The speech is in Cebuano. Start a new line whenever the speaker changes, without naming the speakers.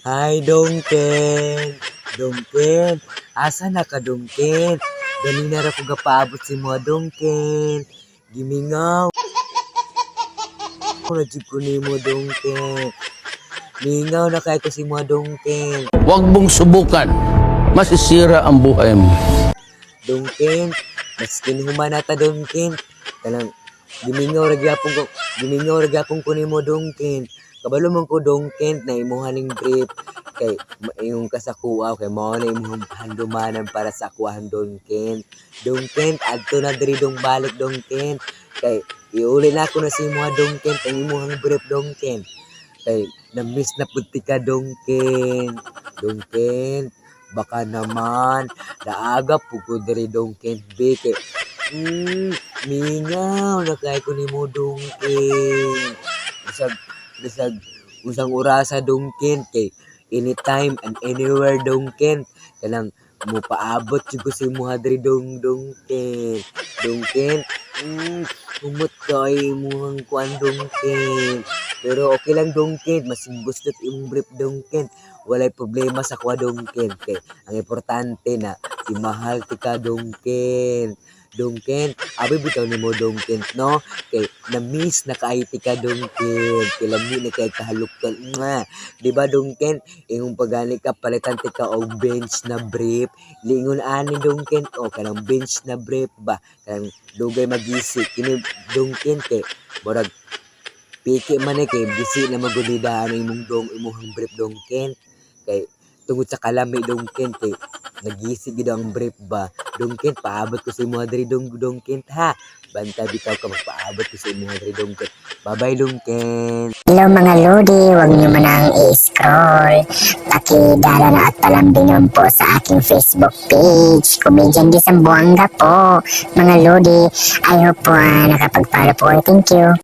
Hi, Dongken! Dongken! Asa na ka, Dongken? Ganina ra ko gapaabot sa imo, Dongken. Gimingaw na jud ko nimo, Dongken. Mingaw na kay ko sa imo, Dongken.
Huwag mong subukan. Masisira ang buhay mo.
Dongken, maskin human na ta, Dongken. Kanang gimingaw ra gyapon ko, gimingaw ra gyapon ko nimo, Dongken. Kabalo man ko, Dongken, na imuha ning brief kay imong kasakuaw kay mao na imong handumanan para sa akuahan, Dongken. Dongken, adto na diri dong, balik, Dongken. Kay iuli na ako na sa imuha, Dongken, ang imuhang brief, Dongken. Kay na-miss na pud ka, Dongken. Dongken, baka naman naaga pud ko diri, Dongken B, kay mingaw na kay ko nimo, Dongken. Bisag bisag usang orasa, Dongken, kay anytime and anywhere, Dongken, kanang mupaabot jud ko sa imuha diri dong, Dongken. Dongken, humot kay imuhang kuan, Dongken. Pero okay lang, Dongken, masing gusto't imong brief, Dongken. Walay problema sa kuha, Dongken, kay ang importante na imahal tika, Dongken. Dongken, abi bitaw nimo, Dongken, no? Kay na-miss na kaayo tika, Dongken. Kay lami na kay kahalukan. Mwah. Di ba, Dongken? Ingong pagani ka palitan tika og bench na brief. Lingon ani, Dongken, o kanang bench na brief ba? Kanang dugay magisi kini, Dongken, kay murag piki man eh, kay gisi na magudidaan ang imong dong imuhang brief, Dongken, kay tungod sa kalami, Dongken, kay nagisi gid ang brief ba, Dongken. Paabot ko sa imuha diri dong, Dongken, ha. Bantay bitaw ka, magpaabot ko sa imuha diri, Dongken. Bye bye, Dongken.
Hello, mga lodi, huwag niyo manang i-scroll. Pakidala na at palambingin po sa aking Facebook page, Comedian di Zamboanga po. Mga lodi, I hope po nakapag-follow po. Thank you.